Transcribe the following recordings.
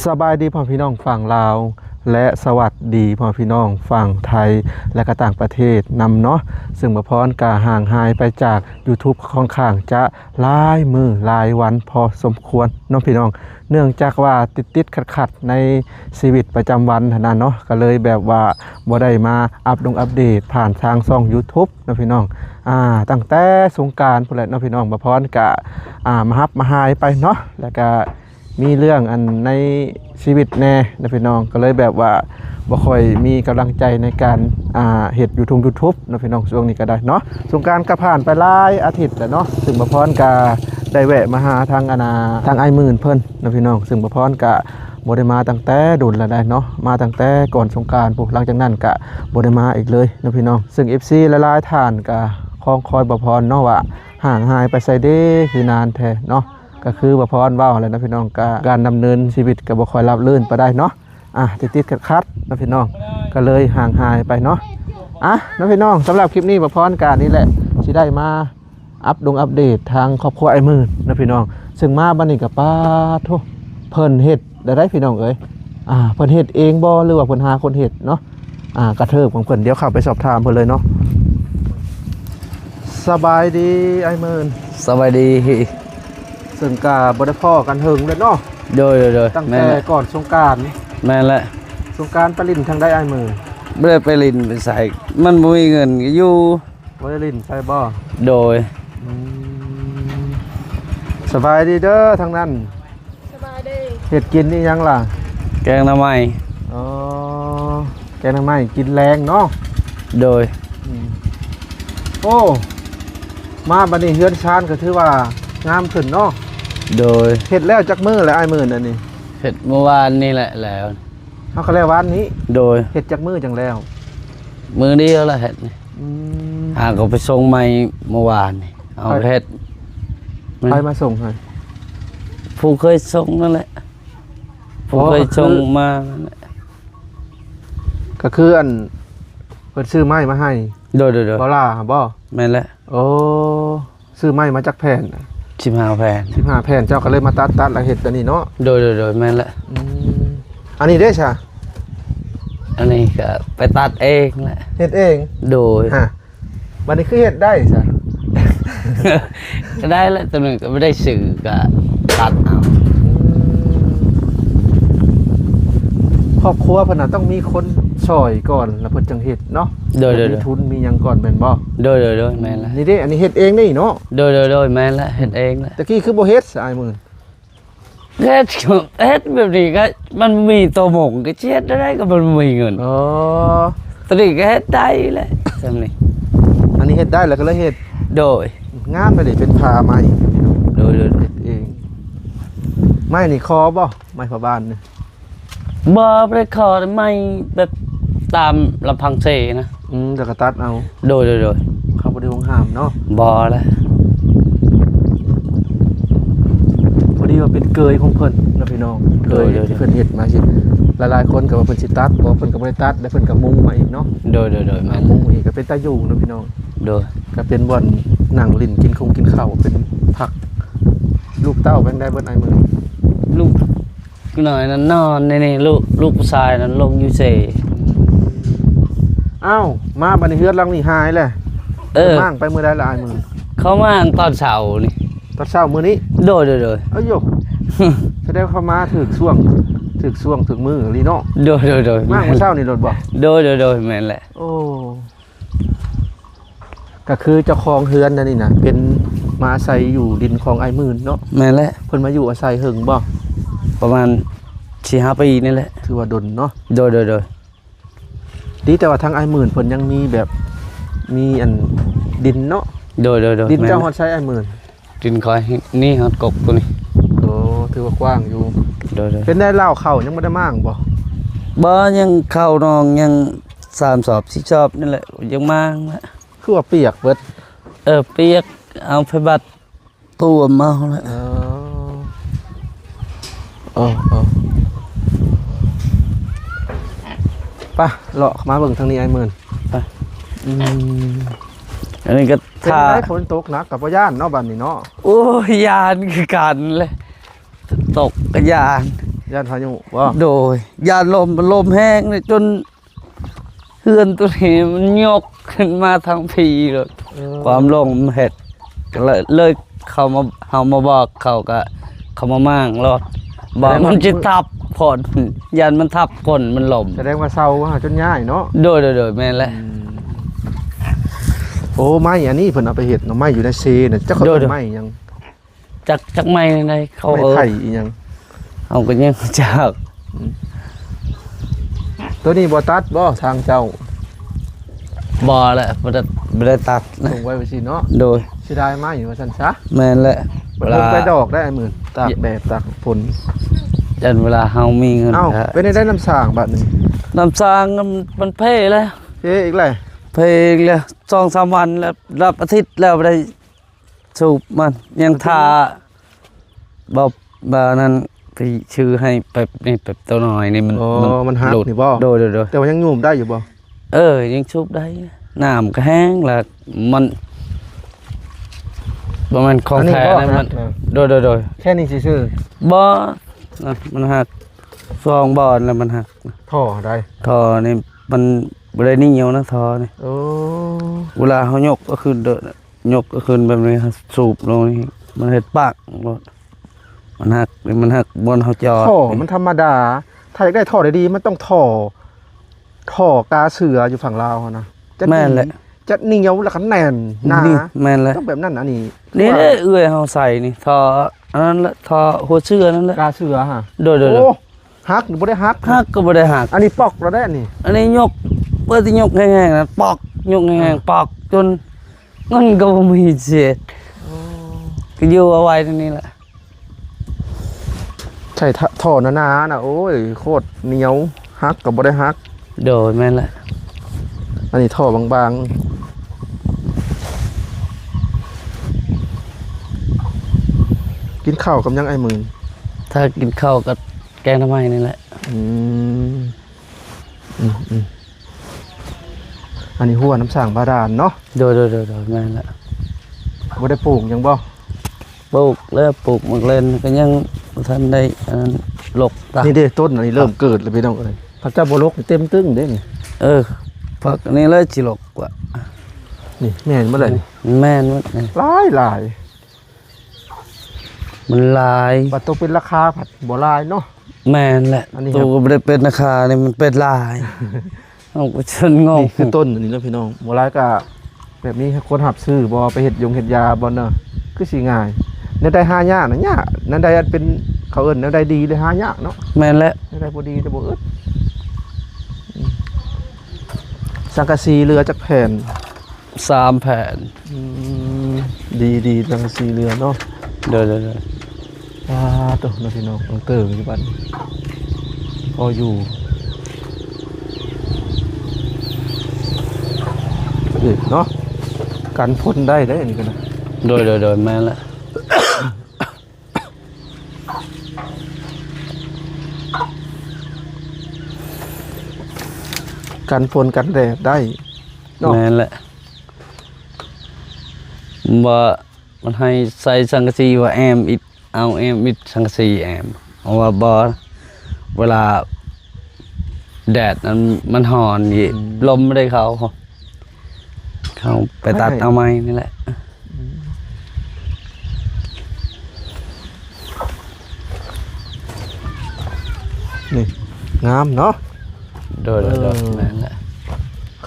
ສະບາຍດີພໍ່ແມ່ພີ່ນ້ອງຝັ່ງລາວ ແລະ ສະຫວັດດີພໍ່ແມ່ພີ່ນ້ອງຝັ່ງໄທ ແລະ ກະຕ່າງປະເທດນຳເນາະ. ເຊິ່ງບ່າວພອນກະຫ່າງຫາຍໄປຈາກ YouTube ຄ່ອນຂ້າງຈະຫຼາຍມື້ຫຼາຍວັນພໍສົມຄວນເນາະພີ່ນ້ອງ, ເນື່ອງຈາກວ່າຕິດໆຂັດໆໃນຊີວິດປະຈຳວັນຫັ້ນນະເນາະ, ກະເລີຍແບບວ່າບໍ່ໄດ້ມາອັບດົງອັບເດດຜ່ານທາງຊ່ອງ YouTube ເນາະພີ່ນ້ອງ. ອ່າ ຕັ້ງແຕ່ສົງການພຸ້ນແຫຼະເນາະພີ່ນ້ອງ, ບ່າວພອນກະ ອ່າ ມາຮັບມາຫາຍໄປເນາະ, ແລ້ວກະ ມີເລື່ອງອັນໃນຊີວິດແດ່ນະພີ່ນ້ອງ, ກໍເລີຍແບບວ່າບໍ່ຄ່ອຍມີກຳລັງໃຈໃນການ ອ່າ ເຮັດຢູທູບຢູທູບເນາະພີ່ນ້ອງ, ຊ່ວງນີ້ກໍໄດ້ເນາະ. ສົງການກໍຜ່ານໄປຫຼາຍອາທິດແລ້ວເນາະ, ຊຶ່ງບ່າວພອນກໍໄດ້ແວະມາຫາທາງອັນນາ ທາງອ້າຍໝື່ນເພິ່ນເນາະພີ່ນ້ອງ, ຊຶ່ງບ່າວພອນກໍບໍ່ໄດ້ມາຕັ້ງແຕ່ດົນແລ້ວໄດ໋ເນາະ, ມາຕັ້ງແຕ່ກ່ອນສົງການພຸ້ນ, ຫຼັງຈາກນັ້ນກໍບໍ່ໄດ້ມາອີກເລີຍເນາະພີ່ນ້ອງ. ຊຶ່ງເອັຟຊີຫຼາຍໆທ່ານກໍຄອງຄອຍບ່າວພອນເນາະ ວ່າຫ່າງຫາຍໄປໃສເດ ຄືນານແທ້ເນາະ. ກໍຄືບ່າວພອນເວົ້າແຫຼະເນາະພີ່ນ້ອງ, ກະການດຳເນີນຊີວິດກໍບໍ່ຄ່ອຍລາບລື່ນປານໃດເນາະ, ອ່າ ຕິດໆຂັດໆເນາະພີ່ນ້ອງ, ກໍເລີຍຫ່າງຫາຍໄປເນາະ. ອ່ະເນາະພີ່ນ້ອງ, ສຳລັບຄລິບນີ້ບ່າວພອນກະນີ້ແຫຼະ ຊິໄດ້ມາອັບດົງອັບເດດທາງຄອບຄົວອ້າຍໝື່ນເນາະພີ່ນ້ອງ, ຊຶ່ງມາບັດນີ້ກໍປາດໂທ້ ເພິ່ນເຮັດໄດ້ໃດ໋ພີ່ນ້ອງເອີຍ. ອ່າ ເພິ່ນເຮັດເອງບໍ່ ຫຼືວ່າເພິ່ນຫາຄົນເຮັດເນາະ? ອ່າ ກະເທີບຂອງເພິ່ນ, ດຽວເຂົ້າໄປສອບຖາມເພິ່ນເລີຍເນາະ. ສະບາຍດີອ້າຍໝື່ນ. ສະບາຍດີ. ເຊິ່ງກະບໍ່ໄດ້ພໍ້ກັນເຫິງແລ້ວເນາະ. ໂດຍໆໆ. ຕັ້ງແຕ່ ແມ່ນແຫຼະ ກ່ອນສົງການ. ແມ່ນແຫຼະ. ສົງການໄປຫຼິ້ນທາງໃດອ້າຍໝື່ນ? ບໍ່ໄດ້ໄປຫຼິ້ນໄປໃສ, ມັນບໍ່ມີເງິນກໍຢູ່. ບໍ່ໄດ້ຫຼິ້ນໃສບໍ່? ໂດຍ. ອືມ ສະບາຍດີເດີທາງນັ້ນ. ສະບາຍດີ. ເຮັດກິນອີ່ຫຍັງລະ? ແກງໜໍ່ໄມ້. ອໍ ແກງໜໍ່ໄມ້ກິນແລງເນາະ. ໂດຍ. ອືມ ໂອ້ ມາບັດນີ້ເຮືອນຊານກໍຖືວ່າງາມຂຶ້ນເນາະ. ໂດຍ. ເຮັດແລ້ວຈັກມື້ແລ້ວອ້າຍໝື່ນອັນນີ້? ເຮັດມື້ວານນີ້ແຫຼະແລ້ວ. ເຮົາກໍແລ້ວວານນີ້. ໂດຍ. ເຮັດຈັກມື້ຈັ່ງແລ້ວ? ມື້ດຽວລະເຮັດນີ້. ອືມ ຫາກໍໄປສົ່ງໄມ້ມື້ວານນີ້ ເອົາເຮັດ. ໃຜມາສົ່ງໃຫ້? ຜູ້ເຄີຍສົ່ງນັ້ນແຫຼະ. ຜູ້ເຄີຍສົ່ງມານັ້ນແຫຼະ. ກໍຄືອັນເພິ່ນຊື້ໄມ້ມາໃຫ້. ໂດຍໆໆ. ບໍ່ລາບໍ່? ແມ່ນແຫຼະ. ໂອ້ ຊື້ໄມ້ມາຈັກແຜ່ນ? ສິບຫ້າແຜ່ນ. ສິບຫ້າແຜ່ນ ເຈົ້າກໍເລີຍມາຕັດ ຕັດແລ້ວເຮັດອັນນີ້ເນາະ. ໂດຍໆໆ. ແມ່ນແຫຼະ. ອືມ ອັນນີ້ເດ້ຊະ? ອັນນີ້ກໍໄປຕັດເອງແຫຼະ. ເຮັດເອງ? ໂດຍ. ຮະ ບັດນີ້ຄືເຮັດໄດ້ຊະ? ກໍໄດ້ແຫຼະ, ຕົວໜຶ່ງກໍບໍ່ໄດ້ຊື້ ກໍຕັດເອົາ. ອືມ ຄອບຄົວເພິ່ນນະຕ້ອງມີຄົນຊ່ອຍກ່ອນ ແລ້ວເພິ່ນຈັ່ງເຮັດເນາະ. ໂດຍໆໆ. ມີທຶນມີຫຍັງກ່ອນແມ່ນບໍ່? ໂດຍໆໆ. ແມ່ນແຫຼະ. ນີ້ເດ້ ອັນນີ້ເຮັດເອງເດ້ເນາະ. ໂດຍໆໆ. ແມ່ນແຫຼະ ເຮັດເອງແຫຼະ. ແຕ່ກີ້ຄືບໍ່ເຮັດຊະອ້າຍໝື່ນ? ເຮັດ ເຮັດແບບນີ້ກໍມັນມີໂຕມົງ ກໍຊິເຮັດໄດ້ ກໍມັນບໍ່ມີເງິນ. ອໍ ຕອນນີ້ກໍເຮັດໄດ້ແຫຼະ ສ່ຳນີ້. ອັນນີ້ເຮັດໄດ້ແລ້ວກໍເລີຍເຮັດ. ໂດຍ. ງາມໄປເລີຍ ເປັນຜ້າໄມ້. ໂດຍໆ. ເຮັດເອງ. ໄມ້ນີ້ຂໍບໍ່? ໄມ້ຜ້າບ້ານນີ້. ບໍ່ ບໍ່ໄດ້ຂໍ ໄມ້ແບບຕາມລຳພັງເສນະ. ອືມ ແລ້ວກໍຕັດເອົາ. ໂດຍໆໆ. ເຂົາບໍ່ໄດ້ຫວງຫ້າມເນາະ. ບໍ່ແຫຼະ. ພໍດີວ່າເປັນເກີຍຂອງເພິ່ນເນາະພີ່ນ້ອງ. ໂດຍໆໆ. ເກີຍທີ່ເພິ່ນເຮັດມາຊິ ຫຼາຍໆຄົນກໍວ່າເພິ່ນຊິຕັດບໍ່ ເພິ່ນກໍບໍ່ໄດ້ຕັດ ແລ້ວເພິ່ນກໍມຸງມາອີກເນາະ. ໂດຍໆໆ. ແມ່ນ. ມຸງອີກກໍເປັນຕາຢູ່ເນາະພີ່ນ້ອງ. ໂດຍ. ກໍເປັນບ່ອນນັ່ງຫຼິ້ນ ກິນຄົງກິນເຂົ້າ ເປັນພັກ. ລູກເຕົ້າເປັນໃດເບິດອ້າຍມື້? ລູກ ນ້ອຍນັ້ນນອນໃນນີ້ ລູກ ລູກຜູ້ຊາຍນັ້ນລົງຢູ່ເຊ. ອ້າວ ມາບັດນີ້ເຮືອນຫຼັງນີ້ຫາຍແລ້ວ. ເອີ ມ້າງໄປມື້ໃດລະອ້າຍມື້? ເຂົາມ້າງຕອນເຊົ້ານີ້. ຕອນເຊົ້າມື້ນີ້? ໂດຍໆໆ. ເອີ ໂຢ ສະແດງເຂົາມາຖືກຊ່ວງ ຖືກຊ່ວງຖືກມື້ອີ່ຫຼີເນາະ. ໂດຍໆໆ. ມ້າງມື້ເຊົ້ານີ້ໂລດບໍ່? ໂດຍໆໆ. ແມ່ນແຫຼະ. ໂອ້ ກໍຄືເຈົ້າຂອງເຮືອນນັ້ນນີ້ນະ ເປັນມາອາໄສຢູ່ດິນຂອງອ້າຍໝື່ນເນາະ. ແມ່ນແຫຼະ. ເພິ່ນມາຢູ່ອາໄສເຫິງບໍ່? ປະມານສີ່ຫ້າປີນີ້ແຫຼະ. ຖືວ່າດົນເນາະ. ໂດຍໆໆ. ດີແຕ່ວ່າທາງອ້າຍໝື່ນເພິ່ນຍັງມີແບບ ມີອັນດິນເນາະ. ໂດຍໆໆ. ດິນເຈົ້າ ແມ່ນ ຮອດໃສອ້າຍໝື່ນ? ດິນຂ້ອຍນີ້ຮອດກົກໂຕນີ້. ໂອ້ ຖືວ່າກວ້າງຢູ່. ໂດຍໆ. ເປັນໄດ໋ ເຫຼົ້າເຂົ້າຍັງບໍ່ໄດ້ມ້າງບໍ່? ບໍ່ ຍັງເຂົ້ານອງຍັງສາມຊອບສີ່ຊອບນີ້ແຫຼະ ຍັງມ້າງແຫຼະ. ຄືວ່າປຽກເບິດ? ເອີ ປຽກ ເອົາໄຟບັດຕົວມເອົາແຫຼະ. ເອີ ເອີ ເອີ ໄປ ເລາະເຂົ້າມາເບິ່ງທາງນີ້ອ້າຍໝື່ນ. ໄປ. ອືມ ອັນນີ້ກໍ ເປັນ ຖ້າ ໄດ້ຝົນຕົກໜັກກໍບໍ່ຢ້ານເນາະ ບັດນີ້ເນາະ. ໂອ້ຍ ຢ້ານຄືກັນແຫຼະ ຕົກກໍຢ້ານ. ຢ້ານພາຍຸບໍ່? ໂດຍ ຢ້ານລົມ ມັນລົມແຮງເລີຍ ຈົນເຮືອນໂຕນີ້ມັນຍົກຂຶ້ນມາທາງພີໂລດ. ເອີ ຄວາມລົມເຮັດ ກໍເລີຍ ເລີຍເຂົາມາ ເຮົາມາບອກເຂົາ ກໍເຂົາມາມ້າງໂລດ ວ່າມັນຊິທັບຄົນ ຢ້ານມັນທັບຄົນ ມັນລົ້ມ. ສະແດງວ່າເຊົາຫາຈົນຍ້າຍເນາະ? ໂດຍ ໂດຍ ໂດຍ ແມ່ນແຫຼະ. ອືມ ໂອ້ ໄມ້ອັນນີ້ເພິ່ນເອົາໄປເຮັດເນາະ ໄມ້ຢູ່ໃນເຊນະ ຈັກເຂົາເອີ້ນໄມ້ຫຍັງ? ຈັກ ຈັກໄມ້ໃດ ເຂົາ ໄມ້ໄຜ່ອີ່ຫຍັງ ເຮົາກໍຍັງບໍ່ຈັກ. ອືມ ໂຕນີ້ບໍ່ຕັດບໍ່ທາງເຈົ້າ? ບໍ່ແຫຼະ ບໍ່ໄດ້ ບໍ່ໄດ້ຕັດນະ ສົ່ງໄວ້ວ່າຊີ້ເນາະ. ໂດຍ ເສຍດາຍໄມ້ວ່າຊັ້ນຊະ. ແມ່ນແຫຼະ ເວລາໄປດອກໄດ້ມື້ ຕາກແດດຕາກຝົນ ຢ້ານເວລາເຮົາມີເງິນ. ເອົ້າ ເປັນໄດ້ນຳສ້າງບາດນີ້? ນຳສ້າງມັນເພແລ້ວ ເພອີກແລ້ວ ເພອີກແລ້ວ ສອງສາມວັນແລ້ວ ນັບອາທິດແລ້ວບໍ່ໄດ້ ສູບມັນຍັງຖ້າ ບໍ່ ບໍ່ນັ້ນ ໄປຊື້ໃຫ້ແປັບນີ້ ແປັບໂຕນ້ອຍນີ້ ມັນ ອໍ ມັນ ມັນຫັກນີ້ບໍ່? ໂດຍ ໂດຍ ໂດຍ ແຕ່ວ່າຍັງຫຍຸ້ມໄດ້ຢູ່ບໍ່? ເອີ ຍັງສູບໄດ້ ນ້ຳກໍແຫ້ງລະ ມັນ ບໍ່ແມ່ນຂອງແທ້ນະ ມັນ ໂດຍ ໂດຍ ໂດຍ ແຄ່ນີ້ຊື່ໆ ບໍ່ ມັນຫັກ ສອງບ່ອນແລ້ວມັນຫັກ. ທໍ່ໃດ? ທໍ່ນີ້ມັນບໍ່ໄດ້ໜຽວນະ ທໍ່ນີ້. ໂອ້ ເວລາເຮົາຍົກເອົາຂຶ້ນ ຍົກຂຶ້ນແບບນີ້ ສູບລົງນີ້ ມັນເຮັດປາກໂລດ ມັນຫັກ ມັນຫັກບ່ອນເຮົາຈອດ. ທໍ່ມັນທຳມະດາ ຖ້າຢາກໄດ້ທໍ່ດີໆ ມັນຕ້ອງທໍ່ ທໍ່ກາເສືອຢູ່ຝັ່ງລາວຫັ້ນນະ ຈະ ແມ່ນແຫຼະ ໜີ ຈະໜຽວ ແລ້ວກໍແໜ້ນໜາ. ແມ່ນແຫຼະ ຕ້ອງແບບນັ້ນ. ອັນນີ້ ນີ້ເດ້ ເອື້ອຍເຮົາໃສ່ນີ້ ທໍ່ອັນນັ້ນແຫຼະ ທໍ່ຫົວເສືອນັ້ນແຫຼະ ກາເສືອຫະ. ໂດຍໆໆ ໂອ້ ຫັກ ບໍ່ໄດ້ຫັກ ຫັກກໍບໍ່ໄດ້ຫັກ. ອັນນີ້ປອກແລ້ວເດ້ນີ້ ອັນນີ້ຍົກ ເປີດທີ່ຍົກແຮງໆນະ ປອກ ຍົກແຮງໆ ປອກຈົນເງິນກໍບໍ່ມີເສດ. ໂອ້ ກໍຢູ່ເອົາໄວ້ເທົ່ານີ້ແຫຼະ ໃຊ້ທໍ່ໜາໆນະ ໂອ້ຍ ໂຄດໜຽວ ຫັກກໍບໍ່ໄດ້ຫັກ. ໂດຍ ແມ່ນແຫຼະ ອັນນີ້ທໍ່ບາງໆ. ກິນເຂົ້າກັບຫຍັງອ້າຍໝື່ນ? ຖ້າກິນເຂົ້າກັບແກງໜໍ່ໄມ້ນີ້ແຫຼະ. ອືມ ອືມ ອືມ ອັນນີ້ຮົ້ວນ້ຳສ້າງບາດານເນາະ? ໂດຍ ໂດຍ ໂດຍ ໂດຍ ແມ່ນແຫຼະ. ບໍ່ໄດ້ປູກຫຍັງບໍ່? ປູກແລ້ວ ປູກໝາກເລັ່ນ ກໍຍັງບໍ່ທັນໄດ້ອັນນັ້ນ ລົກຕາ. ນີ້ເດ້ ຕົ້ນອັນນີ້ເລີ່ມເກີດແລ້ວພີ່ນ້ອງເອີຍ. ຖ້າເຈົ້າບໍ່ລົກ ເຕັມຕຶ້ງເດ້ນີ້. ເອີ ພັກອັນນີ້ແຫຼະຊິລົກກວ່າ. ນີ້ແມ່ນໝົດເລີຍ ແມ່ນໝົດນີ້ ຫຼາຍໆ. ມັນຫຼາຍ ບັດຕົກເປັນລາຄາພັດບໍ່ຫຼາຍເນາະ. ແມ່ນແຫຼະ ອັນນີ້ ໂຕກໍບໍ່ໄດ້ເປັນລາຄານີ້ ມັນເປັນຫຼາຍ ເຮົາກໍຈົນງົງ. ນີ້ຄືຕົ້ນອັນນີ້ເນາະພີ່ນ້ອງ ບໍ່ຫຼາຍກໍແບບນີ້ ຄວນຮັບຊື້ບໍ່ ໄປເຮັດຢົງເຮັດຢາບໍ່ເນາະ ຄືຊິງ່າຍ. ແນວໃດຫາຍາກນະ ຍາກ ແນວໃດອັນເປັນ ເຂົາເອີ້ນແນວໃດດີເລີຍຫາຍາກເນາະ. ແມ່ນແຫຼະ ແນວໃດບໍ່ດີແຕ່ບໍ່ອຶດ. ອືມ ສັງກະສີເຫຼືອຈັກແຜ່ນ? ສາມແຜ່ນ. ອືມ ດີໆ ສັງກະສີເຫຼືອເນາະ. ໂດຍໆໆ. ອ່າ ໂຕ ນ້ອງພີ່ນ້ອງ ເຕີງຢູ່ບັດນີ້ ພໍຢູ່ເນາະ ກັນຝົນໄດ້ເດ້ ອັນນີ້ກໍນະ. ໂດຍໆໆ ແມ່ນລະ ກັນຝົນກັນແດດໄດ້ເນາະ. ແມ່ນແຫຼະ ບໍ່ ມັນໃຫ້ໃສ່ສັງກະສີວ່າແອ້ມອິດ ເອົາແອ້ມອິດສັງກະສີແອ້ມ ເພາະວ່າບໍ່ ເວລາແດດນັ້ນມັນຮ້ອນອີກ ອືມ ລົມບໍ່ໄດ້ເຂົ້າ ເຂົ້າໄປຕັດເອົາໃໝ່ນີ້ແຫຼະ. ອືມ ນີ້ງາມເນາະ. ໂດຍໆໆ ເອີ ແມ່ນແຫຼະ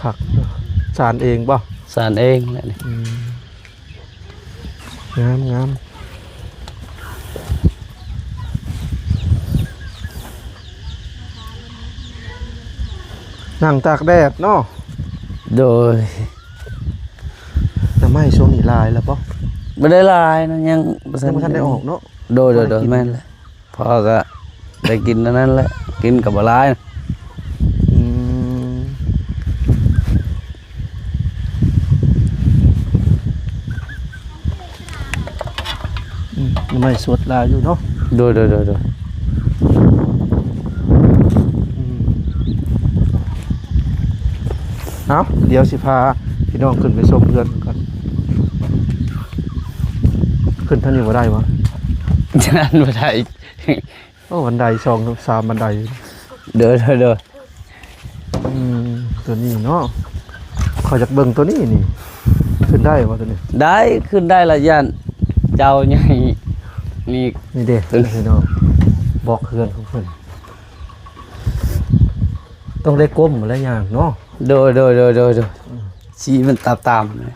ຄັກ. ສານເອງບໍ່? ສານເອງແຫຼະນີ້. ອືມ ງາມໆ ນັ່ງຕາກແດດເນາະ. ໂດຍ ໜໍ່ໄມ້ຊ່ວງນີ້ຫຼາຍແລ້ວບໍ່? ບໍ່ໄດ້ຫຼາຍນະ ຍັງບໍ່ທັນ ຍັງບໍ່ທັນໄດ້ອອກເນາະ. ໂດຍໆໆ ພໍໄດ້ກິນ ແມ່ນແຫຼະ. ພໍກໍໄດ້ກິນອັນນັ້ນແຫຼະ ກິນກໍບໍ່ຫຼາຍ. ອືມ ອືມ ໜໍ່ໄມ້ສົດຫຼາຍຢູ່ເນາະ. ໂດຍໆໆໆ. ອືມ ເອົາ ດຽວຊິພາພີ່ນ້ອງຂຶ້ນໄປຊົມເຮືອນກ່ອນ. ຂຶ້ນທາງນີ້ບໍ່ໄດ້ຫວາ? ທາງນັ້ນບໍ່ໄດ້. ໂອ້ ບັນໄດສອງສາມບັນໄດ. ໂດຍ ໂດຍ ໂດຍ. ອືມ ຕົວນີ້ເນາະ ຂ້ອຍຢາກເບິ່ງຕົວນີ້ນີ້ ຂຶ້ນໄດ້ບໍ່ຕົວນີ້? ໄດ້ ຂຶ້ນໄດ້ລະ ຢ້ານເຈົ້າໃຫຍ່ນີ້. ນີ້ເດ້ ຕົວນີ້ເນາະ ບອກເຮືອນຂອງເພິ່ນ ຕ້ອງໄດ້ກົ້ມແລ້ວຍ່າງເນາະ. ໂດຍ ໂດຍ ໂດຍ ໂດຍ ໂດຍ. ອືມ ຊີ້ມັນຕາມໆ ອືມ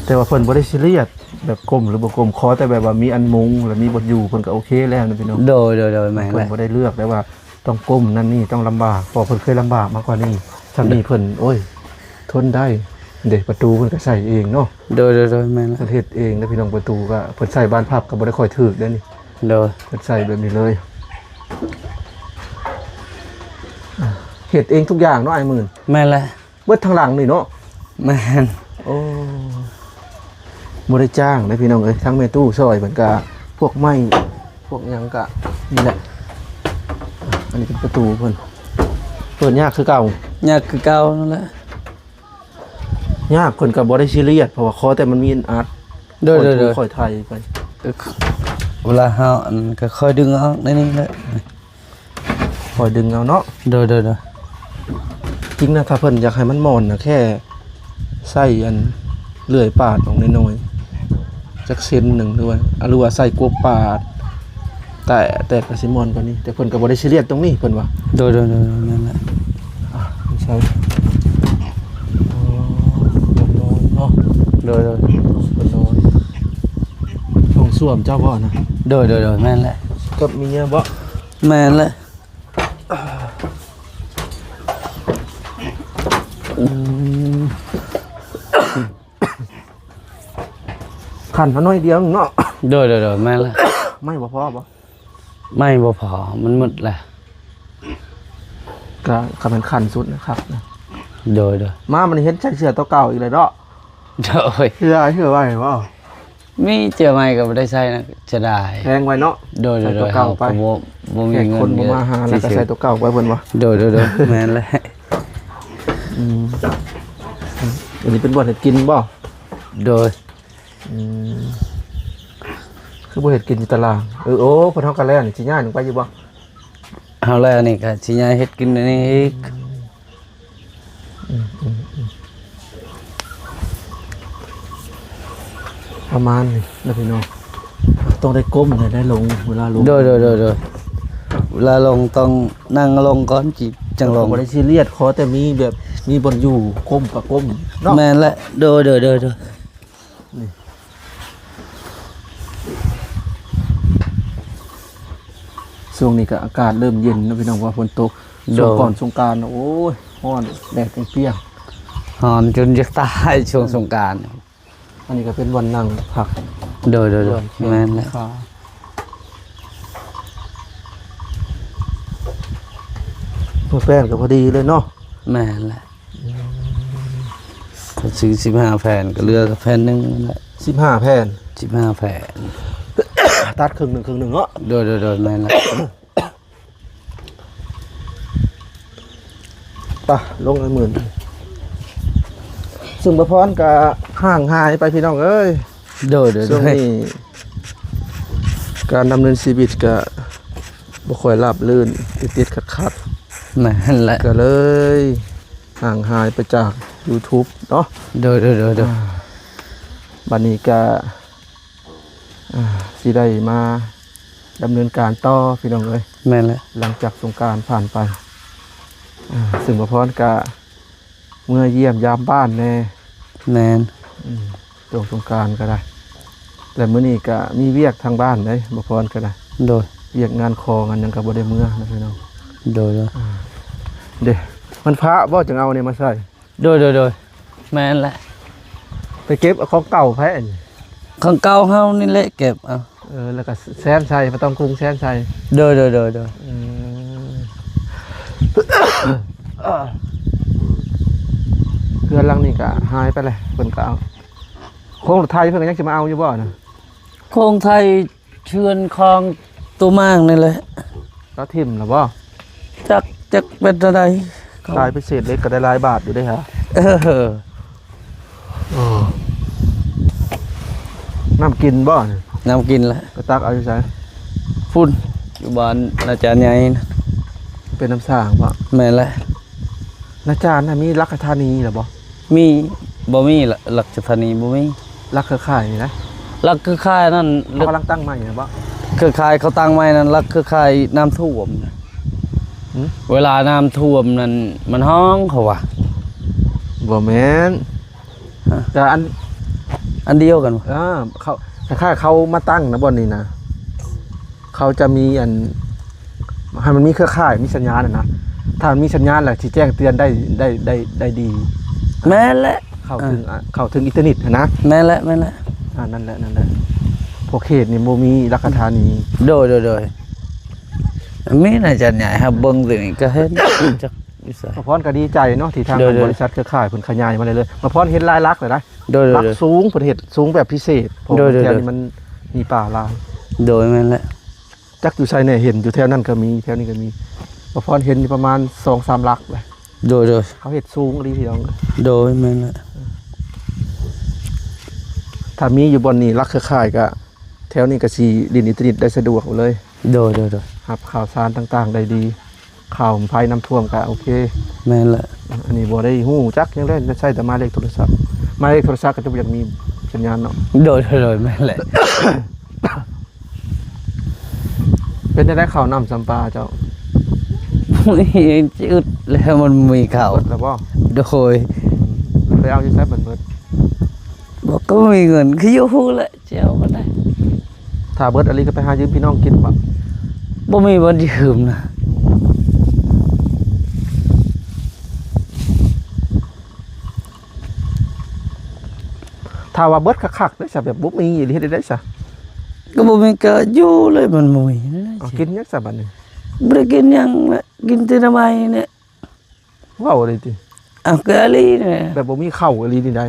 ແຕ່ວ່າເພິ່ນບໍ່ໄດ້ຊີຣຽສແບບກົ້ມຫຼືບໍ່ກົ້ມ ຂໍແຕ່ແບບວ່າມີອັນມຸງ ແລະ ມີບ່ອນຢູ່ ເພິ່ນກໍໂອເຄແລ້ວນະພີ່ນ້ອງ. ໂດຍ ໂດຍ ໂດຍ ແມ່ນແຫຼະ. ເພິ່ນບໍ່ໄດ້ເລືອກໄດ້ວ່າຕ້ອງກົ້ມນັ້ນນີ້ ຕ້ອງລຳບາກ ເພາະເພິ່ນເຄີຍລຳບາກມາກວ່ານີ້. ຊ່ຳນີ້ເພິ່ນ ໂອ້ຍ ທົນໄດ້ເດ້. ປະຕູເພິ່ນກໍໃສ່ເອງເນາະ. ໂດຍ ໂດຍ ໂດຍ ແມ່ນແຫຼະ. ເພິ່ນເຮັດເອງເດ້ພີ່ນ້ອງ ປະຕູກໍເພິ່ນໃສ່ບານພັບກໍບໍ່ໄດ້ຄ່ອຍຖືກເດ້ນີ້. ໂດຍ ເພິ່ນໃສ່ແບບນີ້ເລີຍ. ເຮັດເອງທຸກຢ່າງເນາະອ້າຍໝື່ນ? ແມ່ນແຫຼະ. ເບິດທັງຫຼັງນີ້ເນາະ. ແມ່ນ. ໂອ້ ບໍ່ໄດ້ຈ້າງເດ້ພີ່ນ້ອງເອີຍ ທັງແມ່ຕູ້ຊ່ອຍເພິ່ນກະ ພວກໄມ້ພວກຫຍັງກະນີ້ແຫຼະ. ອັນນີ້ເປັນປະຕູເພິ່ນ ເປີດຍາກຄືເກົ່າ. ຍາກຄືເກົ່ານັ້ນແຫຼະ. ຍາກເພິ່ນກະບໍ່ໄດ້ຊີຣຽສ ເພາະວ່າຂໍແຕ່ມັນມີອັນອັດ. ໂດຍ ຄ່ອຍ ໂດຍ ໂດຍ ຄ່ອຍໄຖໄປ. ເອີ ເວລາເຮົາອັນກະຄ່ອຍດຶງອອກໃນນີ້ແຫຼະ. ຄ່ອຍດຶງເອົາເນາະ. ໂດຍ ໂດຍ ໂດຍ. ຈິງນະ ຖ້າເພິ່ນຢາກໃຫ້ມັນມ່ອນນະ ແຄ່ໃຊ້ອັນເລື່ອຍປາດອອກໜ້ອຍໆ ຈັກເຊັນໜຶ່ງ ຫຼືວ່າ ຫຼືວ່າໃຊ້ກົບປາດ ແຕະ ແຕະກະຊິມ່ອນກວ່ານີ້ ແຕ່ເພິ່ນກະບໍ່ໄດ້ຊີຣຽສຕົງນີ້ເພິ່ນວ່າ. ໂດຍ ໂດຍ ໂດຍ ໂດຍ ແມ່ນແຫຼະ. ອ່ະ ໃຊ້ ອໍ ບ່ອນນອນເນາະ. ໂດຍ ໂດຍ ບ່ອນນອນ ຫ້ອງສ້ວມເຈົ້າບໍ່ນະ? ໂດຍ ໂດຍ ໂດຍ ແມ່ນແຫຼະ. ກັບເມຍບໍ່? ແມ່ນແຫຼະ. ອືມ ຂັ້ນມາໜ້ອຍດຽວໜຶ່ງເນາະ. ໂດຍ ໂດຍ ໂດຍ ແມ່ນແຫຼະ. ໄມ້ບໍ່ພໍບໍ່? ໄມ້ບໍ່ພໍ ມັນໝົດແຫຼະ. ກະຄັນແມ່ນຂັ້ນສຸດນະຄັບນະ. ໂດຍ ໂດຍ. ມາມື້ນີ້ເຫັນໃສ່ເສື້ອຕົວເກົ່າອີກແລ້ວເນາະ. ໂດຍ. ເສື້ອ ເສື້ອໄວ້ບໍ່? ມີເສື້ອໃໝ່ກໍບໍ່ໄດ້ໃສ່ນະ ເສຍດາຍ. ແພງໄວ້ເນາະ. ໂດຍ ໃສ່ຕົວເກົ່າໄປ. ເຮົາກໍບໍ່ ບໍ່ມີເງິນ. ຄົນບໍ່ມາຫາ ແລ້ວກໍໃສ່ຕົວເກົ່າໄປເພິ່ນວ່າ. ໂດຍ ໂດຍ ໂດຍ ແມ່ນແຫຼະ. ອືມ ອັນນີ້ເປັນບ່ອນເຮັດກິນບໍ່? ໂດຍ. ອືມ ຄືບໍ່ເຮັດກິນຢູ່ຕາລາງ? ເອີ ໂອ້ ເພິ່ນເຮົາກໍແລ້ວນີ້ ຊິຍ້າຍລົງໄປຢູ່ບໍ່? ເຮົາແລ້ວນີ້ກໍຊິຍ້າຍເຮັດກິນອັນນີ້ອີກ. ອືມ ອືມ ອືມ ປະມານນີ້ແຫຼະພີ່ນ້ອງ. ຕ້ອງໄດ້ກົ້ມ ໄດ້ລົງ ເວລາລົງ. ໂດຍ ໂດຍ ໂດຍ ໂດຍ. ເວລາລົງຕ້ອງນັ່ງລົງກ່ອນ ຈຶ່ງ ຈັ່ງລົງ. ບໍ່ໄດ້ຊີຣຽສ ຂໍແຕ່ມີແບບ ມີບ່ອນຢູ່ ກົ້ມກໍກົ້ມເນາະ. ແມ່ນແຫຼະ. ໂດຍ ໂດຍ ໂດຍ ໂດຍ. ນີ້ ຊ່ວງນີ້ກໍອາກາດເລີ່ມເຢັນເນາະພີ່ນ້ອງ ເພາະວ່າຝົນຕົກ. ໂດຍ. ຊ່ວງກ່ອນສົງການ ໂອ້ຍ ຮ້ອນ ແດດປຽກໆ. ຮ້ອນຈົນຈະຕາຍຊ່ວງສົງການ. ອັນນີ້ກໍເປັນບ່ອນນັ່ງພັກ. ໂດຍ ໂດຍ ໂດຍ. ແມ່ນແຫຼະ. ເມືອແປ້ນກໍພໍດີເລີຍເນາະ. ແມ່ນແຫຼະ. ອືມ ກໍຊື້ສິບຫ້າແຜ່ນ ກໍເຫຼືອແຜ່ນໜຶ່ງນັ້ນແຫຼະ. ສິບຫ້າແຜ່ນ? ສິບຫ້າແຜ່ນ. ຕັດເຄິ່ງໜຶ່ງ ເຄິ່ງໜຶ່ງເນາະ. ໂດຍ ໂດຍ ໂດຍ. ແມ່ນແຫຼະ. ປະ ລົງໄອ້ໝື່ນ. ຊຶ່ງບ່າວພອນກໍຫ່າງຫາຍໄປພີ່ນ້ອງເອີຍ. ໂດຍ ໂດຍ ໂດຍ. ຊ່ວງນີ້ການດຳເນີນຊີວິດກໍບໍ່ຄ່ອຍລາບລື່ນ ຕິດໆຂັດໆ. ນັ້ນແຫຼະ. ກໍເລີຍຫ່າງຫາຍໄປຈາກ YouTube ເນາະ. ໂດຍ ໂດຍ ໂດຍ ໂດຍ. ອ່າ ບັດນີ້ກໍ ອ່າ ຊິໄດ້ມາດຳເນີນການຕໍ່ພີ່ນ້ອງເອີຍ. ແມ່ນແຫຼະ. ຫຼັງຈາກສົງການຜ່ານໄປ ອ່າ ຊຶ່ງບ່າວພອນກະເມືອຢ້ຽມຢາມບ້ານແດ່. ແມ່ນ. ອືມ ຊ່ວງສົງການກໍໄດ້ ແລະ ມື້ນີ້ກະມີວຽກທາງບ້ານເດ້ ບ່າວພອນກໍໄດ້. ໂດຍ. ວຽກງານຂອງອັນຫຍັງກໍບໍ່ໄດ້ເມືອນະພີ່ນ້ອງ. ໂດຍ ໂດຍ. ອ່າ ເດ້ ມັນພະບໍ່ ຈຶ່ງເອົາອັນນີ້ມາໃສ່? ໂດຍ ໂດຍ ໂດຍ. ແມ່ນແຫຼະ. ໄປເກັບເອົາຂອງເກົ່າໃຜອັນນີ້? ຂອງເກົ່າເຮົານີ້ແຫຼະເກັບເອົາ. ເອີ ແລ້ວກໍແຊນໃສ່ ບໍ່ຕ້ອງກຸງແຊນໃສ່. ໂດຍ ໂດຍ ໂດຍ ໂດຍ. ອືມ ເຮືອນຫຼັງນີ້ກໍຫາຍໄປແລ້ວ ເພິ່ນກໍເອົາ. ໂຄງລົດໄຖເພິ່ນກໍຍັງຊິມາເອົາຢູ່ບໍ່ນະ? ໂຄງໄຖ ເຮືອນຂອງໂຕມາງນີ້ແຫຼະ. ລາວຖິ້ມແລ້ວບໍ່? ຈັກ ຈັກເປັນຈັ່ງໃດ. ຂາຍໄປເສດເຫຼັກກໍໄດ້ຫຼາຍບາດຢູ່ເດ້ຫະ. ເອີ ໂອ້ ນ້ຳກິນບໍ່? ນ້ຳກິນລະ ໄປຕັກເອົາຢູ່ໃສ? ພຸ້ນ ຢູ່ບ້ານອາຈານໃຫຍ່ນະ. ເປັນນ້ຳສ້າງບໍ? ແມ່ນແຫຼະ. ອາຈານນະ ມີລັກຄະທານີລະບໍ? ມີ ບໍ່ມີລະ ລັກຄະທານີບໍ່ມີ. ລັກເຄືອຂ່າຍນີ້ນະ? ລັກເຄືອຂ່າຍນັ້ນ ເຂົາກຳລັງຕັ້ງໃໝ່ນະບໍ? ເຄືອຂ່າຍເຂົາຕັ້ງໃໝ່ນັ້ນ ລັກເຄືອຂ່າຍນ້ຳຖ້ວມນະ. ຫື? ເວລານ້ຳຖ້ວມນັ້ນມັນຮ້ອງ ເຂົາວ່າ. ບໍ່ແມ່ນ. ຮະ? ກະອັນ ອັນດຽວກັນບໍ່? ເອີ ເຂົາ ຄ້າຍໆ ເຂົາມາຕັ້ງນະບ່ອນນີ້ນະ ເຂົາຈະມີອັນ ໃຫ້ມັນມີເຄືອຂ່າຍ ມີສັນຍານນະ ຖ້າມັນມີສັນຍານແລ້ວຊິແຈ້ງເຕືອນໄດ້ ໄດ້ ໄດ້ ໄດ້ດີ. ແມ່ນແຫຼະ. ເຂົ້າເຖິງ ອ່າ ເຂົ້າເຖິງອິນເຕີເນັດຫັ້ນນະ. ແມ່ນແຫຼະ ແມ່ນແຫຼະ. ອ່າ ນັ້ນແຫຼະ ນັ້ນແຫຼະ. ເພາະເຂດນີ້ບໍ່ມີລັກຄະທານີ. ໂດຍ ໂດຍ ໂດຍ. ມີນາຈານໃຫຍ່ ຫາເບິ່ງຕົວນີ້ກໍເຫັນ ຈັກຢູ່ໃສ. ໝາພອນກໍດີໃຈເນາະ ທີ່ທາງ ໂດຍ ໂດຍ ບໍລິສັດເຄືອຂ່າຍເພິ່ນຂະຫຍາຍມາເລື້ອຍໆ. ໝາພອນເຫັນຫຼາຍຫຼັກແລ້ວນະ. ໂດຍ ໂດຍ ຫຼັກ ໂດຍ ສູງ ເພິ່ນເຮັດສູງແບບພິເສດ ເພາະ ໂດຍ ໂດຍ ແຖວນີ້ມັນມີປ່າຫຼາຍ. ໂດຍ ແມ່ນແຫຼະ. ຈັກຢູ່ໃສແດ່ ເຫັນຢູ່ແຖວນັ້ນກໍມີ ແຖວນີ້ກໍມີ. ໝາພອນເຫັນຢູ່ປະມານສອງສາມຫຼັກແຫຼະ. ໂດຍ ໂດຍ. ເຂົາເຮັດສູງອີ່ຫຼີພີ່ນ້ອງ. ໂດຍ ແມ່ນແຫຼະ. ຖ້າມີຢູ່ບ່ອນນີ້ ຫຼັກເຄືອຂ່າຍກໍ ແຖວນີ້ກໍຊິຫຼິ້ນອິນເຕີເນັດໄດ້ສະດວກເລີຍ. ໂດຍ ໂດຍ ໂດຍ. ຮັບຂ່າວສານຕ່າງໆໄດ້ດີ. ຂ່າວໄພນ້ຳຖ້ວມກໍໂອເຄ. ແມ່ນແຫຼະ. ອັນນີ້ບໍ່ໄດ້ຮູ້ຈັກຫຍັງເລີຍ ໃຊ້ແຕ່ໝາຍເລກໂທລະສັບ. ໝາຍເລກໂທລະສັບກໍຈະບໍ່ຢາກມີສັນຍານເນາະ. ໂດຍ ໂດຍ ໂດຍ. ແມ່ນແຫຼະ. ເປັນຈັ່ງໃດເຂົ້ານ້ຳຊຳປາເຈົ້າ? ໂອ້ຍ ຈະອຶດແລ້ວ ມັນມີເຂົ້າ. ເບິດແລ້ວບໍ່? ໂດຍ. ໄປເອົາຢູ່ໃສບັດເບິດ? ບໍ່ ກໍບໍ່ມີເງິນ ຄືຢູ່ພຸ້ນແຫຼະ ຊິເອົາບໍ່ໄດ້. ຖ້າເບິດອີ່ຫຼີກໍໄປຫາຢືມພີ່ນ້ອງກິນບໍ? ບໍ່ມີບ່ອນຢືມນະ. ຖ້າວ່າເບິດຄັກໆເດ້ຊະ ແບບບໍ່ມີອີ່ຫຼີ ເຮັດຈັ່ງໃດຊະ? ກໍບໍ່ມີກໍຢູ່ເລີຍ ມັນບໍ່ມີ. ເອົາ ກິນຫຍັງຊະບັດນີ້? ບໍ່ໄດ້ກິນຫຍັງແຫຼະ ກິນແຕ່ໜໍ່ໄມ້ນີ້. ເວົ້າອີ່ຫຼີຕິ? ເອົາ ກໍອີ່ຫຼີນີ້ແຫຼະ. ແບບບໍ່ມີເຂົ້າອີ່ຫຼີນີ້ໃດ?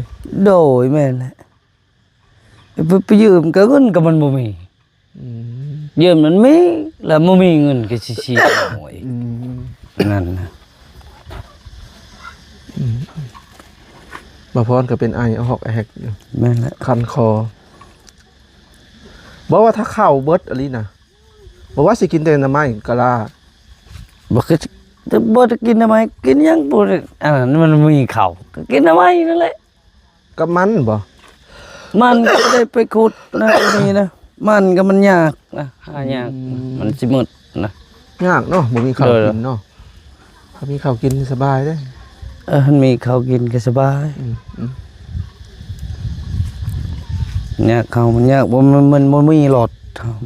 ໂດຍ ແມ່ນແຫຼະ. ໄປ ໄປຢືມກໍເງິນກໍມັນບໍ່ມີ. ອືມ. ຢືມມັນມີ ແລ້ວບໍ່ມີເງິນກໍຊິຊີ້ໂອ້ຍ. ອືມ. ນັ້ນນະ. ອືມ. ບ່າວພອນກໍເປັນໄອອະຮອກອະແຮກຢູ່. ແມ່ນແຫຼະ. ຄັນຄໍ. ບໍ່ວ່າຖ້າເຂົ້າເບິດອີ່ຫຼີນະ ບໍ່ວ່າຊິກິນແຕ່ໜໍ່ໄມ້ກະລາ. ບໍ່ຄື ບໍ່ໄດ້ກິນໜໍ່ໄມ້ ກິນຫຍັງບໍ່ໄດ້ ອັນນັ້ນມັນມີເຂົ້າ ກໍກິນໜໍ່ໄມ້ນັ້ນແຫຼະ. ກັບມັນບໍ? ມັນກໍໄດ້ໄປຂຸດນະ ນີ້ນະ ມັນກໍມັນຍາກນະ ຫາຍາກ. ອືມ. ມັນຊິໝົດນະ. ຍາກເນາະ ບໍ່ມີເຂົ້າ ໂດຍ ກິນເນາະ. ຖ້າມີເຂົ້າກິນສະບາຍເດ້. ເອີ ຄັນມີເຂົ້າກິນກໍສະບາຍ. ອືມ ອືມ. ຍາກເຂົ້າມັນຍາກ ບໍ່ ມັນ ມັນບໍ່ມີລົດ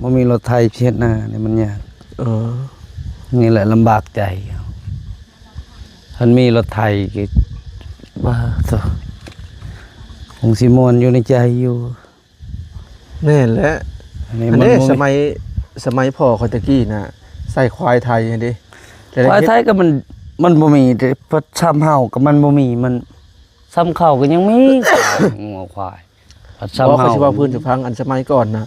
ບໍ່ມີລົດໄຖເຮັດນານີ້ມັນຍາກ. ເອີ. ນີ້ແຫຼະລຳບາກໃຈ. ຄັນມີລົດໄຖກໍ ວ່າໂທ້ ຄົງຊິມ່ວນຢູ່ໃນໃຈຢູ່. ແມ່ນແຫຼະ. ອັນນີ້ ອັນນີ້ ມັນບໍ່ມີ ສະໄໝ ສະໄໝພໍ່ຂ້ອຍແຕ່ກີ້ນະ ໃຊ້ຄວາຍໄຖຫັ້ນເດ້. ຄວາຍໄຖກໍມັນ ມັນບໍ່ມີເດ້ ພັດຊຳເຮົາກໍມັນບໍ່ມີ ມັນຊຳເຂົາກໍຍັງມີ ງົວຄວາຍ ພັດຊຳ ບໍ່ ເຮົາ ຂ້ອຍຊິເວົ້າພື້ນສູ່ຟັງ ອັນສະໄໝກ່ອນນະ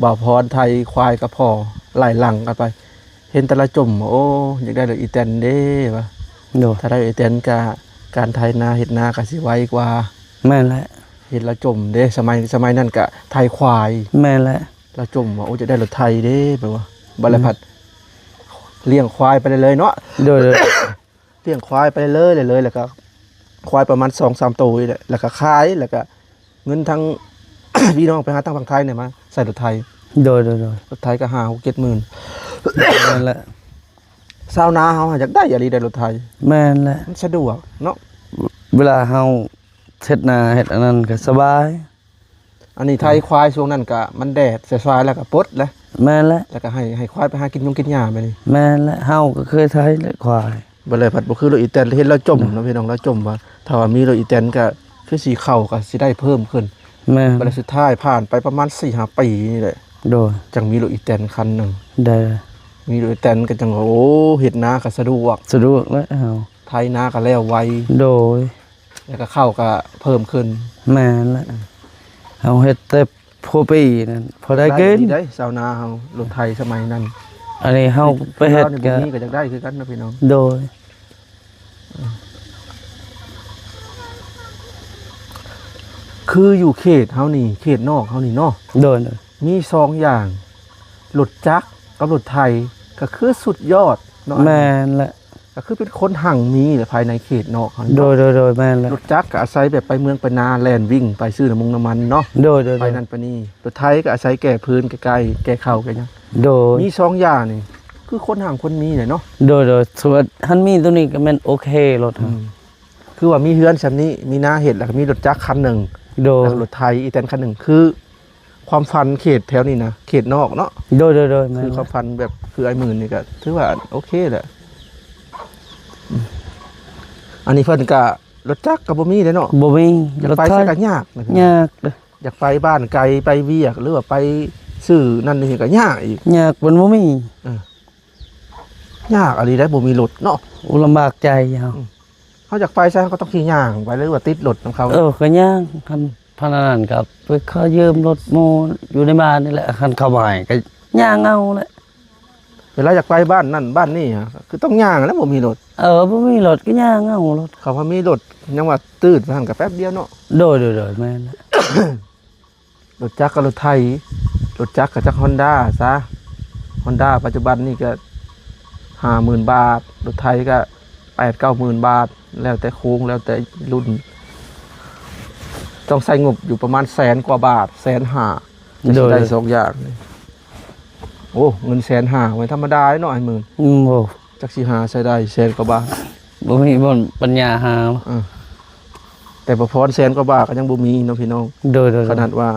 ບ່າວພອນໄຖຄວາຍກັບພໍ່ໄລ່ຫຼັງກັນໄປ ເຫັນແຕ່ລາຈົ່ມ ໂອ້ ຢາກໄດ້ລົດອີແຕນເດ້ວ່າ. ໂດຍ. ຖ້າໄດ້ອີແຕນກະ ການໄຖນາເຮັດນາກະຊິໄວກວ່າ. ແມ່ນແຫຼະ. ເຫັນລາຈົ່ມເດ້ ສະໄໝ ສະໄໝນັ້ນກະໄຖຄວາຍ. ແມ່ນແຫຼະ. ລາຈົ່ມວ່າ ໂອ້ ຢາກໄດ້ລົດໄຖເດ້ ແບບວ່າ ບັດລະ ອືມ ພັດລ້ຽງຄວາຍໄປເລື້ອຍໆເນາະ. ໂດຍ ໂດຍ. ລ້ຽງຄວາຍໄປເລື້ອຍໆ ແລ້ວກະຄວາຍປະມານສອງສາມໂຕນີ້ແຫຼະ ແລ້ວກະຂາຍ ແລ້ວກະ ເງິນທັງ ພີ່ນ້ອງໄປຫາທາງຝັ່ງໄທນີ້ມາໃສ່ລົດໄຖ. ໂດຍ ໂດຍ ໂດຍ. ລົດໄຖກໍຫ້າຫົກເຈັດໝື່ນ. ແມ່ນແຫຼະ. ຊາວນາເຮົາຢາກໄດ້ອີ່ຫຼີໄດ໋ລົດໄຖ. ແມ່ນແຫຼະ. ມັນສະດວກເນາະ ເວລາເຮົາເຮັດນາເຮັດອັນນັ້ນກໍສະບາຍ. ອັນນີ້ໄຖຄວາຍຊ່ວງນັ້ນກໍມັນແດດສາຍໆ ແລ້ວກໍປົດແຫຼະ. ແມ່ນແຫຼະ. ແລ້ວກໍໃຫ້ ໃຫ້ຄວາຍໄປຫາກິນຢົງກິນຫຍ້າແບບນີ້. ແມ່ນແຫຼະ. ເຮົາກໍເຄີຍໄຖແຫຼະຄວາຍ. ບັດແລ້ວພັດບໍ່ຄືລົດອີແຕນ ເຫັນລາຈົ່ມເນາະ ພີ່ນ້ອງ ລາຈົ່ມວ່າ ຖ້າວ່າມີລົດອີແຕນກໍຄືຊິເຂົ້າກໍຊິໄດ້ເພີ່ມຂຶ້ນ. ແມ່ນ. ບັດແລ້ວສຸດທ້າຍຜ່ານໄປປະມານສີ່ຫ້າປີນີ້ແຫຼະ. ໂດຍ. ຈັ່ງມີລົດອີແຕນຄັນໜຶ່ງ. ໂດຍ. ມີລົດອີແຕນກໍຈັ່ງວ່າ ໂອ້ ເຮັດນາກໍສະດວກ. ສະດວກແລ້ວ ໄຖນາກໍແລ້ວໄວ. ໂດຍ. ແລ້ວກໍເຂົ້າກໍເພີ່ມຂຶ້ນ. ແມ່ນແຫຼະ. ເຮົາເຮັດແຕ່ ຫົວປີນັ້ນພໍໄດ້ກິນ. ໄດ້ ຊາວນາເຮົາ ລົດໄຖສະໄໝນັ້ນ. ອັນນີ້ເຮົາໄປເຮັດ ຄືລາວນີ້ ກໍບໍ່ມີກໍຢາກໄດ້ຄືກັນນະພີ່ນ້ອງ. ໂດຍ. ຄືຢູ່ເຂດເຮົານີ້ ເຂດນອກເຮົານີ້ເນາະ. ໂດຍ ໂດຍ. ມີສອງຢ່າງ ລົດຈັກກັບລົດໄຖ ກໍຄືສຸດຍອດເນາະ. ແມ່ນແຫຼະ ກໍຄືເປັນຄົນຮັ່ງມີແຫຼະ ພາຍໃນເຂດນອກເຮົານີ້ ໂດຍ ເນາະ ໂດຍ ໂດຍ ແມ່ນແຫຼະ. ລົດຈັກກໍອາໄສແບບໄປເມືອງໄປນາ ແລ່ນວິ່ງໄປຊື້ນ້ຳມົງນ້ຳມັນເນາະ ໂດຍ ໂດຍ ໂດຍ ໄປນັ້ນໄປນີ້. ລົດໄຖກໍອາໄສແກ່ຟືນແກ່ໄກ່ ແກ່ເຂົ້າແກ່ຫຍັງ ໂດຍ. ມີສອງຢ່າງນີ້ ຄືຄົນຮັ່ງຄົນມີແຫຼະເນາະ ໂດຍ ໂດຍ. ສົມມຸດຄັນມີໂຕນີ້ກໍແມ່ນໂອເຄໂລດ ອືມ ຄືວ່າມີເຮືອນສ່ຳນີ້ ມີນາເຮັດ ແລ້ວກໍມີລົດຈັກຄັນໜຶ່ງ ໂດຍ ແລ້ວກໍລົດໄຖອີແຕນຄັນໜຶ່ງ ຄືຄວາມຝັນເຂດແຖວນີ້ນະ ເຂດນອກເນາະ ໂດຍ ໂດຍ ໂດຍ ແມ່ນ ຄືຄວາມຝັນແບບຄືອ້າຍໝື່ນນີ້ກໍຖືວ່າໂອເຄແຫຼະ. ອືມ ອັນນີ້ເພິ່ນກໍລົດຈັກກໍບໍ່ມີເດ້ເນາະ ບໍ່ມີ ຢາກໄປ ລົດໄຖ ໃສກໍຍາກນະ ຍາກເດ້ ຢາກໄປບ້ານໄກ ໄປວຽກ ຫຼືວ່າໄປຊື້ນັ້ນນີ້ກໍຍາກອີກ ຍາກ ມັນບໍ່ມີ ເອີ ຍາກອີ່ຫຼີໄດ໋ ບໍ່ມີລົດເນາະ ໂອ້ ລຳບາກໃຈເຮົາ ອືມ ເຮົາຢາກໄປໃສ ເຮົາກໍຕ້ອງຂີ່ຍ່າງໄປ ຫຼືວ່າຕິດລົດນຳເຂົາ ເອີ ກໍຍ່າງ ຄັນພານະນັ້ນກໍໄປຂໍຢືມລົດໝູ່ຢູ່ໃນບ້ານນີ້ແຫຼະ ຄັນເຂົາບໍ່ໃຫ້ກໍຍ່າງເອົາແຫຼະ. ເວລາຢາກໄປບ້ານນັ້ນບ້ານນີ້ ຄືຕ້ອງຍ່າງແຫຼະ ບໍ່ມີລົດ ເອີ ບໍ່ມີລົດກໍຍ່າງເອົາໂລດ ເຂົາວ່າມີລົດຍັງວ່າຕືດວ່າຊັ້ນ ກໍແປັບດຽວເນາະ ໂດຍ ໂດຍ ໂດຍ ແມ່ນແຫຼະ. ລົດຈັກກັບລົດໄຖ ລົດຈັກກໍຈັກຮອນດ້າຊະ ຮອນດ້າປັດຈຸບັນນີ້ກໍຫ້າໝື່ນບາດ ລົດໄຖກໍແປດເກົ້າໝື່ນບາດ ແລ້ວແຕ່ໂຄງ ແລ້ວແຕ່ລຸ້ນ ຕ້ອງໃຊ້ງົບຢູ່ປະມານແສນກວ່າບາດ ແສນຫ້າ ໂດຍ ຊິໄດ້ສອງຢ່າງນີ້. ໂອ້ ເງິນແສນຫ້າບໍ່ທຳມະດາເນາະ ອ້າຍໝື່ນ ອືມ ໂອ້ ຈັກຊິຫາໃສໄດ້ແສນກວ່າບາດ ບໍ່ມີບ່ອນປັນຍາຫາ ເອີ ແຕ່ປະພອນແສນກວ່າບາດກໍຍັງບໍ່ມີເນາະພີ່ນ້ອງ ໂດຍ ໂດຍ ຂະໜາດວ່າ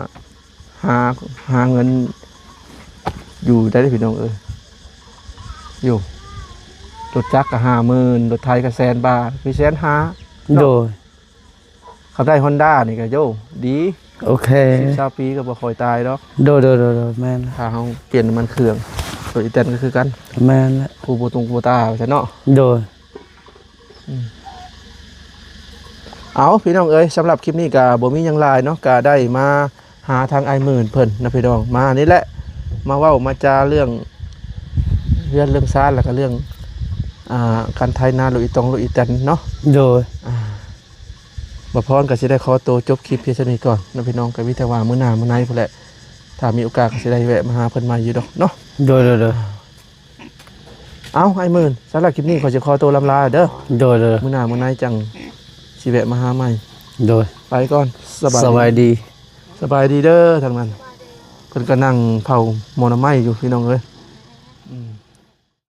ຫາ ຫາເງິນຢູ່ໄດ້ເດ້ພີ່ນ້ອງເອີຍ ຢູ່ ລົດຈັກກໍຫ້າໝື່ນ ລົດໄຖກໍແສນບາດ ມີແສນຫ້າເນາະ ໂດຍ. ຄັນໄດ້ຮອນດ້ານີ້ກໍ ໂຢ ດີ ໂອເຄ ສິບຊາວປີກໍບໍ່ຄ່ອຍຕາຍດອກ ໂດຍ ໂດຍ ໂດຍ ໂດຍ ແມ່ນ ຖ້າເຮົາປ່ຽນນ້ຳມັນເຄື່ອງ ລົດອີແຕນກໍຄືກັນ ແມ່ນແຫຼະ ຄູໂບຕຸງໂບຕາວ່າຊັ້ນເນາະ ໂດຍ ອືມ ເອົາ ພີ່ນ້ອງເອີຍ ສຳລັບຄລິບນີ້ກໍບໍ່ມີຫຍັງຫຼາຍເນາະ ກໍໄດ້ມາຫາທາງອ້າຍໝື່ນເພິ່ນນະພີ່ນ້ອງ ມານີ້ແຫຼະ ມາເວົ້າມາຈາເລື່ອງເຮືອນເລື່ອງຊານ ແລ້ວກໍເລື່ອງ ອ່າ ການໄຖນາ ລົດອີຕອງ ລົດອີແຕນເນາະ ໂດຍ ອ່າ ບ່າວພອນກໍຊິໄດ້ຂໍໂຕຈົບຄລິບພຽງສ່ຳນີ້ກ່ອນເນາະພີ່ນ້ອງ ກໍມີແຕ່ວ່າມື້ໜ້າມື້ໃນພຸ້ນແຫຼະ ຖ້າມີໂອກາດກໍຊິໄດ້ແວະມາຫາເພິ່ນໃໝ່ຢູ່ດອກເນາະ ໂດຍ ໂດຍ ໂດຍ ເອົາ ອ້າຍໝື່ນ ສຳລັບຄລິບນີ້ຂໍຊິຂໍໂຕລ່ຳລາເດີ ໂດຍ ໂດຍ ມື້ໜ້າມື້ໃນຈັ່ງຊິແວະມາຫາໃໝ່ ໂດຍ ໄປກ່ອນ ສະບາຍ ສະບາຍດີ ສະບາຍດີເດີທາງນັ້ນ ເພິ່ນກໍນັ່ງເຜົາໝໍ້ໜໍ່ໄມ້ຢູ່ພີ່ນ້ອງເອີຍ